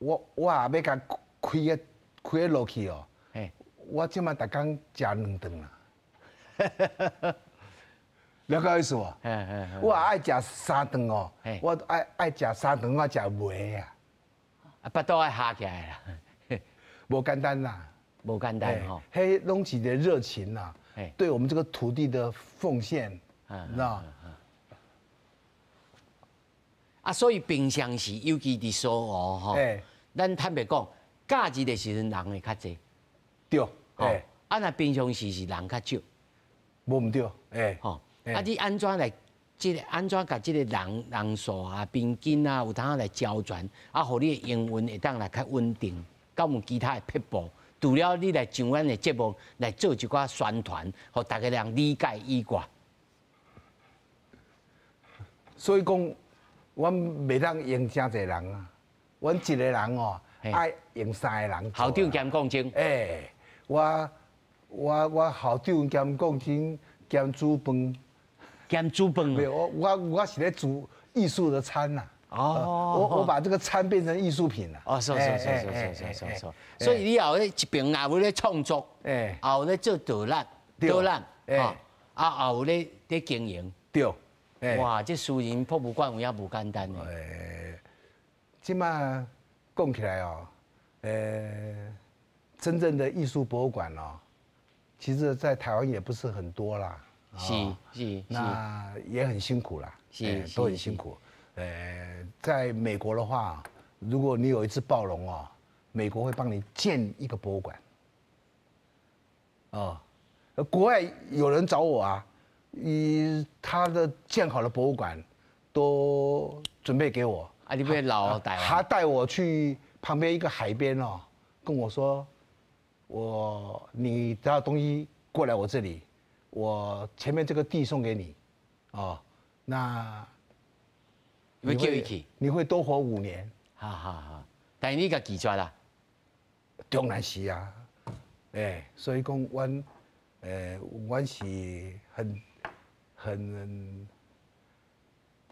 我也欲共開个開个落去哦，嘿，我這馬逐工食兩頓啦。了解意思無？我愛食三頓哦，我愛食三頓，我食袂啊。啊，腹肚愛合起來啦，無簡單啦，無簡單吼。彼攏是一个熱情啦，對我們這個土地的奉獻，你知道？啊，所以平常時，尤其佇蘇澳吼，咱坦白講，假日的時陣人會較濟。對，啊，若平常時是人較少。無毋對，欸，吼。啊！你按怎來？這个按怎共這个人人數啊、平均啊，有通來周全，啊，予你的營運會當來較穩定，敢有其他的撇步？除了你來上阮的節目來做一寡宣傳，予逐家人理解以外。所以講，阮袂當用誠濟人啊，阮一個人哦，愛用三個人。校長兼講經。欸，我校長兼講經兼煮飯。兼煮飯。沒有，我是咧煮藝術的餐呐。哦。我把這個餐變成藝術品啦。哦，是是是是是是是。所以你也有咧一邊也有咧創作，欸，也有咧做導覽，導覽，欸，啊，也有咧咧經營。對。哇，這私人博物館有影無簡單呢。欸，這馬講起來哦，欸，真正的藝術博物館哦，其實在台灣也不是很多啦。是是，那也很辛苦啦，是都很辛苦。在美國的話，如果你有一隻暴龍哦，美國會幫你建一個博物館。哦，國外有人找我啊，以他的建好的博物館都準備給我。啊，你欲留台灣？他帶我去旁邊一個海邊哦，跟我說，你帶東西過來我這裡。我前面這個地送給你，哦，那你會叫你會多活5年。好好好，但你共拒絕啦？當然是啊，欸，所以講，阮，阮是很，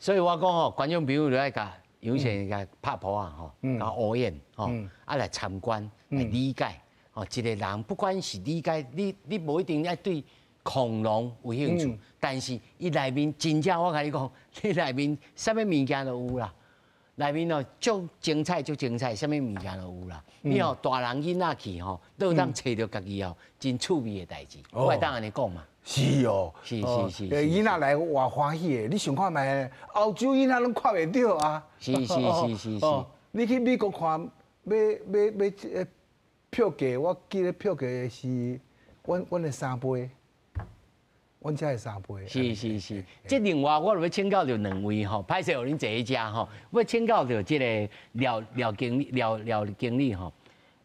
所以我講吼，觀眾朋友就愛共尤先共拍噗仔吼，共烏演吼，啊來參觀來理解，哦，一個人不管是理解你，你無一定愛對恐龍有興趣，但是伊內面真正我共你講，你內面啥物物件都有啦。內面哦足精彩，足精彩，啥物物件都有啦。你哦大人囡仔去吼，都有當揣著家己哦真趣味的代誌。我會當按呢講嘛？是哦，是是是。囡仔來偌歡喜的，你想看覓？歐洲囡仔攏看袂著啊。是是是是是。你去美國看，買買買票價，我記得票價是阮的3倍。阮遮的3倍。是是是，這另外我就欲請教著兩位吼，歹勢予恁坐佇遮吼，欲請教著這个廖廖經理廖廖經理吼，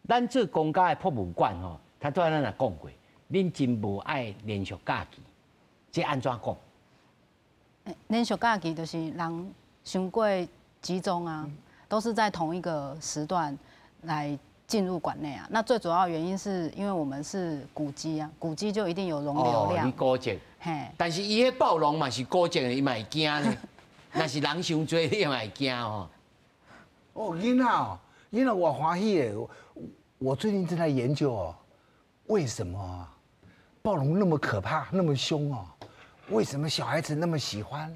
咱做公家的博物館吼，頭拄仔咱也講過，恁真無愛連續假期，這按怎講？連續假期就是人傷過集中啊，都是在同一個時段來進入館內啊。那最主要原因是因為我們是古蹟啊，古蹟就一定有容流量。哦，你古蹟。嘿。但是伊彼暴龍嘛是古蹟的，伊嘛會驚呢。若是人傷濟，你嘛會驚吼。哦，囡仔哦，囡仔我歡喜的。我最近正在研究哦，為什麼暴龍那麼可怕，那麼兇哦？為什麼小孩子那麼喜歡？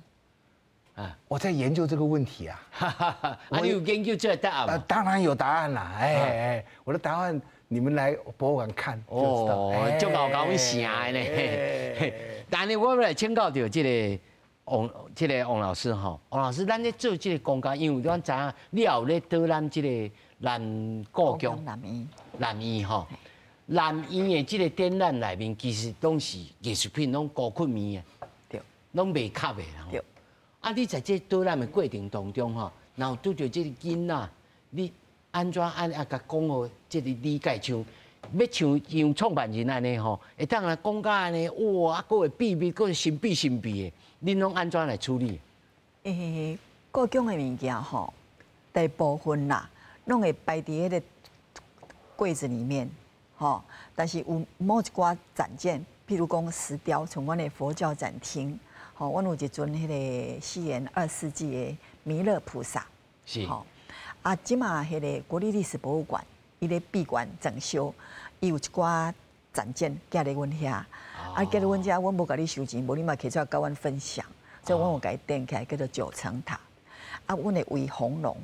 啊，我在研究這個問題啊。啊，你有研究這個答案嗎？當然有答案啦！哎哎，我的答案你們來博物館看就知道。哦，足𠢕共阮成的呢。但是我欲來請教著這个王，這个王老師吼，王老師，咱咧做這个公家，因為咱知影你也有咧導覽這个南故宮、南院、南院吼。南院的這個展覽內面，其實攏是藝術品，攏高級物的，攏袂卡的啦。啊，你在這導覽的過程當中吼，然後拄著這個囡仔，你按怎按啊？共講予這個理解，像欲像像創辦人按呢吼，會當來講甲按呢，哇！啊，閣會秘密，閣神秘神秘的，恁攏按怎來處理？故宮的物件吼，大部分啦，攏會擺佇彼个櫃子裡面，吼。但是有某一寡展件，譬如講石雕，像阮的佛教展廳，吼，阮有一尊彼个西元2世紀的彌勒菩薩，吼。啊，這馬彼个國立歷史博物館，伊咧閉館整修，伊有一寡展件寄來阮遐，啊，寄來阮遮，阮無共你收錢，無你嘛提出來共阮分享，所以阮有共伊訂起來，叫做九層塔。啊，阮會圍紅龍，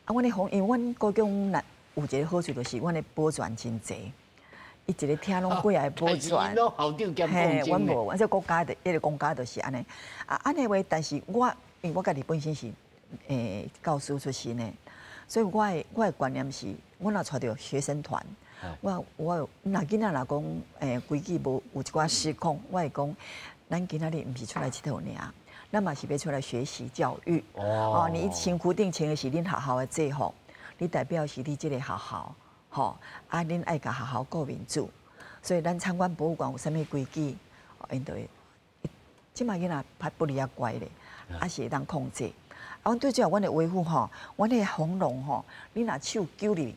啊，阮的紅，因為阮故宮內有一個好處，就是阮的寶鑽真濟，伊一个廳攏幾个寶鑽。嘿，阮無，阮這國家的，彼个國家就是按呢。啊，按呢話，但是我因為我家己本身是教師出身的，所以我的觀念是，我若帶著學生團，我若囡仔若講規矩無有一寡失控，我會講，咱今仔日毋是出來𨑨迌爾。咱嘛是欲出來學習教育。哦，你身軀頂穿的是恁學校的制服，你代表是你這個學校，吼，啊，恁愛共學校顧面子，所以咱參觀博物館有啥物規矩，𪜶就會。這馬囡仔較不離遐乖咧，啊是會當控制。啊，阮最主要阮的維護吼，阮的紅龍吼，你若手揪入去，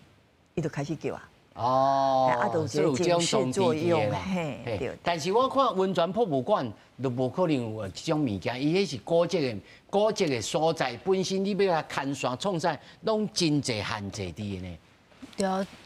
伊就開始叫啊。哦，啊，就有一個警示作用，嘿，對。但是我看溫泉博物館就無可能有這種物件，伊彼是古蹟的所在，本身你欲共牽線創啥，攏真濟限制佇的呢。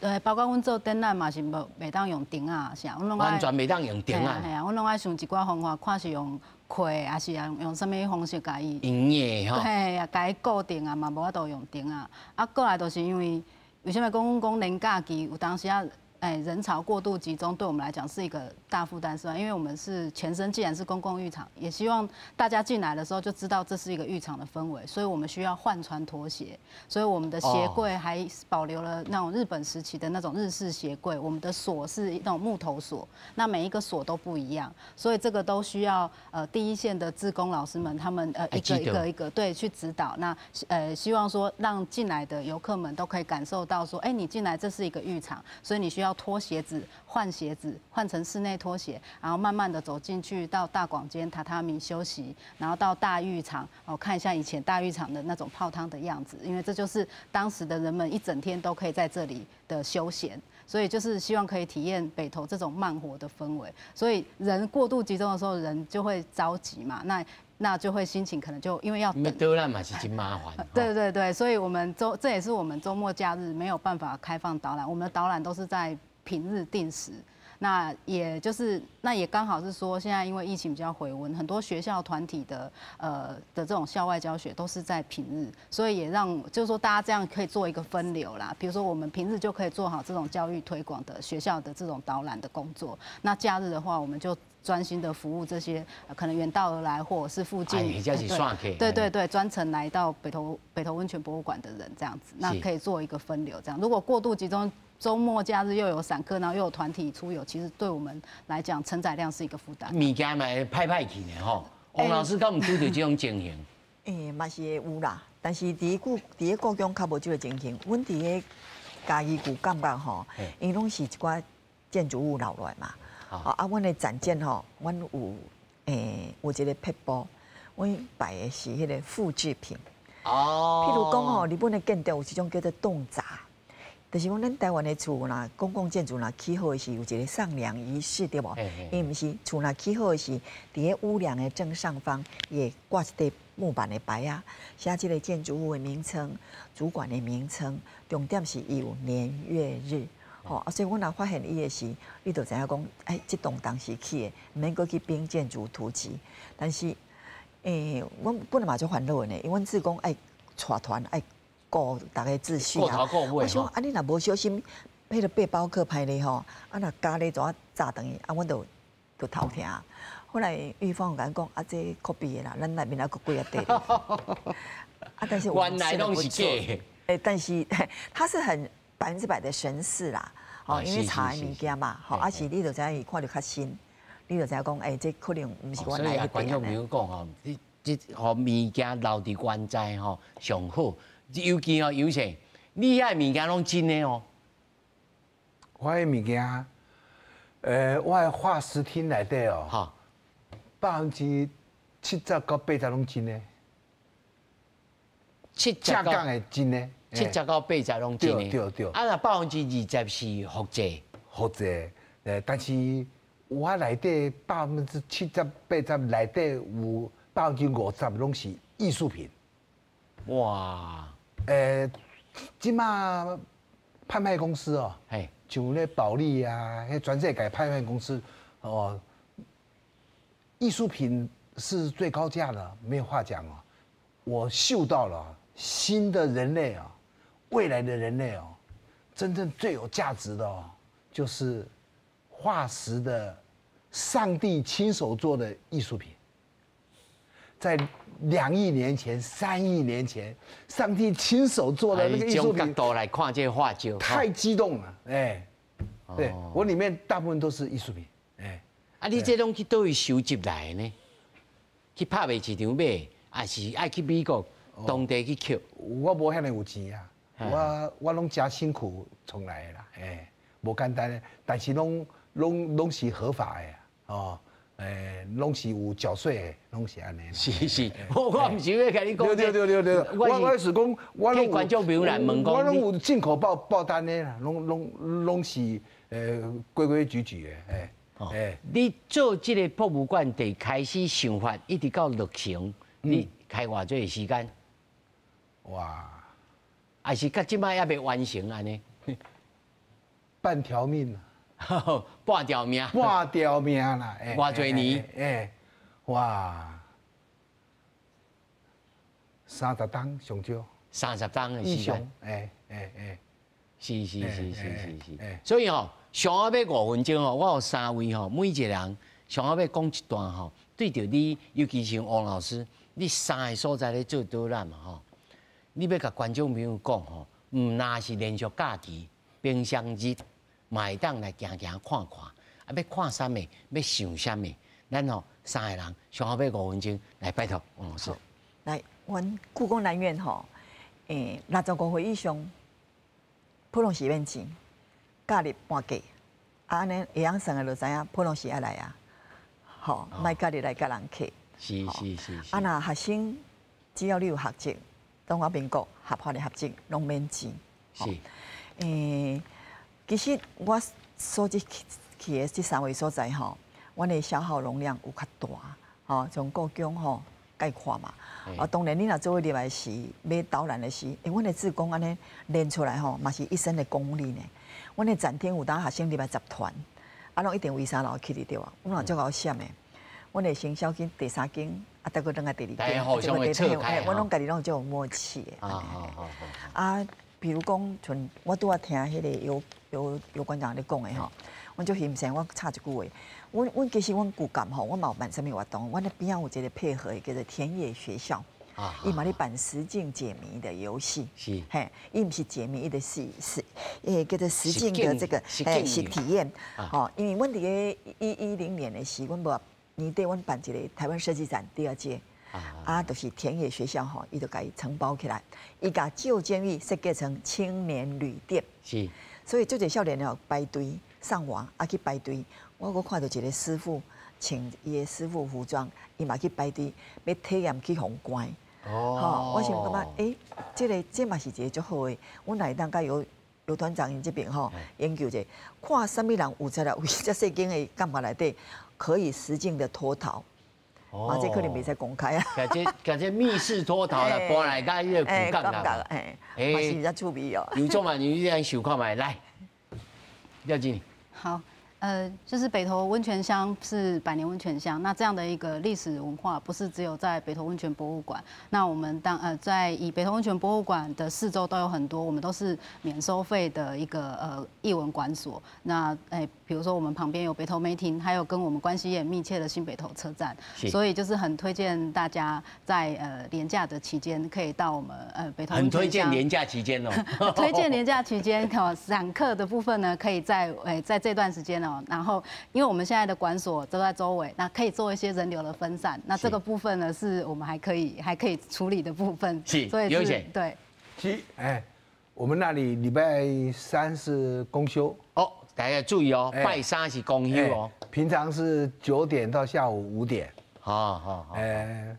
對，包括阮做展覽嘛是無袂當用釘仔啥，阮攏完全袂當用釘仔。嘿啊，阮攏愛想一寡方法，看是用扣，抑是用啥物方式共伊。用硬吼。嘿啊，共伊固定啊，嘛無法度用釘仔。啊，過來就是因為。為啥物講阮講連假期有當時啊，人潮過度集中，對我們來講是一個大負擔，是吧？因為我們是前身，既然是公共浴場，也希望大家進來的時候就知道這是一個浴場的氛圍，所以我們需要換穿拖鞋，所以我們的鞋櫃還保留了那種日本時期的那種日式鞋櫃，我們的鎖是那種木頭鎖，那每一個鎖都不一樣，所以這個都需要第一線的志工老師們，他們一個一個一個對去指導，那希望說讓進來的遊客們都可以感受到說，哎，你進來這是一個浴場，所以你需要脫鞋子、換鞋子，換成室內拖鞋，然後慢慢的走進去到大廣間榻榻米休息，然後到大浴場哦，看一下以前大浴場的那種泡湯的樣子，因為這就是當時的人們一整天都可以在這裡的休閒，所以就是希望可以體驗北投這種慢活的氛圍。所以人過度集中的時候，人就會着急嘛，那就會心情可能就因為要等。導覽嘛是真麻煩。對對對，所以我們這也是我們週末假日沒有辦法開放導覽，我們的導覽都是在平日定時。那也就是，那也剛好是說，現在因為疫情比較回溫，很多學校團體的這種校外教學都是在平日，所以也讓就是說大家這樣可以做一個分流啦。比如說我們平日就可以做好這種教育推廣的學校的這種導覽的工作，那假日的話，我們就專心的服務這些可能遠道而來或者是附近，對對對，專程來到北投溫泉博物館的人這樣子，那可以做一個分流。這樣如果過度集中，週末假日又有散客，然後又有團體出遊，其實對我們來講承載量是一個負擔。物件嘛會歹歹去呢吼，王老師敢有拄著這種情形？嘛是會有啦，但是佇咧故宮較無這個情形。阮佇咧嘉義舊感覺吼，𪜶攏是一寡建築物留落來嘛。啊，阮的展件吼，阮有一個撇步，阮擺的是彼個複製品。哦。譬如講吼，日本的建築有一種叫做棟閘。就是講，咱台灣的厝若公共建築若起好的時，有一個上梁儀式對無？伊毋是厝若起好的時，佇咧屋梁的正上方會掛一塊木板的牌仔，寫這個建築物的名稱、主管的名稱，重點是伊有年月日。吼，啊，所以阮若發現伊的時，你就知影講，哎，這棟當時起的，毋免閣去編建築圖集。但是，阮本來嘛足煩惱的呢，因為阮志工愛帶團愛顧逐个秩序啊！我想啊，你若無小心，彼个背包客歹咧吼，啊若咖喱怎炸轉去，啊，阮就頭疼。後來玉芳有共阮講，啊，這 copy 的啦，咱內面還閣幾仔塊。啊，但是原來攏是假的。欸，但是它是很100%的神似啦。吼，因為查的物件嘛，吼，啊是你就知影伊看著較新，你就知影講，欸，這可能毋是原來彼。所以觀眾朋友講吼，你這予物件留佇原在吼上好，尤其吼有啥，你遐物件攏真的哦。我的物件，我的化石廳內底哦，70%到80%攏真的。七十到的真的，70到80攏真的。對對對。啊，若20%是複製。複製，但是我內底70%、80內底有50%攏是藝術品。哇！這馬拍賣公司哦，像咧保利啊，彼全世界拍賣公司哦，藝術品是最高價的，沒有話講哦。我嗅到了新的人類啊，未來的人類哦，真正最有價值的哦，就是化石的上帝親手做的藝術品。在2億年前、3億年前，上帝親手做的那個藝術品，角度來看這個畫作，太激動了，哎，對，我裡面大部分都是藝術品，哎，啊，你這攏去佗位收集來的呢？去拍賣市場買，還是愛去美國當地去抾？我無遐爾有錢啊，我攏誠辛苦創來的啦，哎，無簡單的，但是攏是合法的哦。攏是有繳稅的，攏是按呢。是是，我毋是欲共你講。對對對對，我是講，我攏觀眾朋友來問講，我攏有進口報單的啦，攏是規規矩矩的，哎。你做這個博物館，佇開始想法，一直到落成，你開偌濟時間？哇！還是到這擺猶未完成按呢？半條命。半條命，半條命啦！偌濟年？哎，哇，30冬上少，30冬的時間，哎哎哎，是是是是是是，所以吼，上後尾5分鐘吼，我有3位吼，每一個人上後尾講一段吼，對著你，尤其是王老師，你3個所在咧做導覽嘛吼，你欲共觀眾朋友講吼，毋若是連續假期，平常日。嘛會當來行行看看，啊，欲看啥物，欲想啥物，咱吼3個人上後尾5分鐘來拜託王老師。來，阮故宮南院吼，65歲以上，普通是免錢，假日半價，啊，按呢會曉算的就知影，普通時愛來啊，吼，莫假日來佮人客。是是是。啊，若學生只要你有學籍，中華民國合法的學籍攏免錢。是。其實我所去的這3位所在吼，阮的消耗容量有較大，吼，從故宮吼概括嘛。啊，當然你若做伙入來時，欲導覽的時，阮的志工按呢練出來吼，嘛是一身的功力呢。阮的展廳有當學生入來集團，啊，攏一定圍三樓去哩對啊，阮嘛足𠢕閃的。阮會先小去第3間，啊，再閣轉來第2間，阮攏家己攏足有默契的。啊，比如講，像我拄仔聽彼個游館長咧講的吼，阮足欣賞。我插一句話，阮其實阮舊感吼，阮嘛有辦啥物活動，阮咧邊仔有一個配合叫做田野學校，伊嘛咧辦實境解謎的遊戲，是，嘿，伊毋是解謎，伊的是叫做實境的這個是體驗，吼，因為阮佇个110年的時，阮無年底阮辦一個台灣設計展第2屆。啊，就是田野學校吼，伊就共伊承包起來，伊共舊監獄設計成青年旅店。是，所以足濟少年哦排隊上網啊去排隊，我閣看到一個師傅穿伊的師傅服裝，伊嘛去排隊欲體驗去予關。哦，我想感覺，欸，這個這嘛是一個足好的。阮若會當佮游團長𪜶這邊吼研究者，看啥物人有才來為這細間的感覺內底可以實境的脫逃。啊，這可能袂使公開啊！共這密室脫逃啦，搬來佮彼個古感啦，哎，嘛是較趣味哦。尤總嘛，你這樣想看覓來，廖經理。好，就是北投溫泉鄉是百年溫泉鄉，那這樣的一個歷史文化，不是只有在北投溫泉博物館。那我們當在以北投溫泉博物館的四周都有很多，我們都是免收費的一個藝文館所。那比如說我們旁邊有北投梅亭，還有跟我們關係也密切的新北投車站，所以就是很推薦大家在連假的期間可以到我們北投。很推薦連假期間哦。推薦連假期間，可散客的部分呢，可以在這段時間哦。然後，因為我們現在的館所都在周圍，那可以做一些人流的分散。那這個部分呢，是我們還可以處理的部分。是，所以是，對。其哎，我們那裡禮拜三是公休。哦，大家注意哦，拜三是公休哦。平常是9點到下午5點。好好好。哎，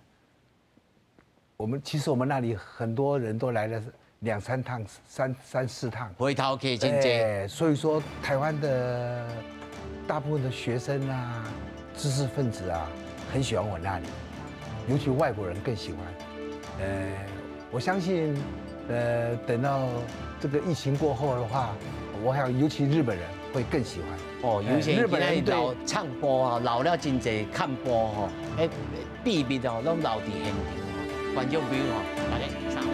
我們其實我們那裡很多人都來了兩三趟、三四趟。回頭客真濟。所以說台灣的大部分的學生啊、知識分子啊，很喜歡我那裡，尤其外國人更喜歡。我相信，等到這個疫情過後的話，我想尤其日本人會更喜歡。哦，尤其日本人留唱播啊，留了真濟看播吼，彼秘密哦，攏留佇現場。觀眾朋友吼，大家三位。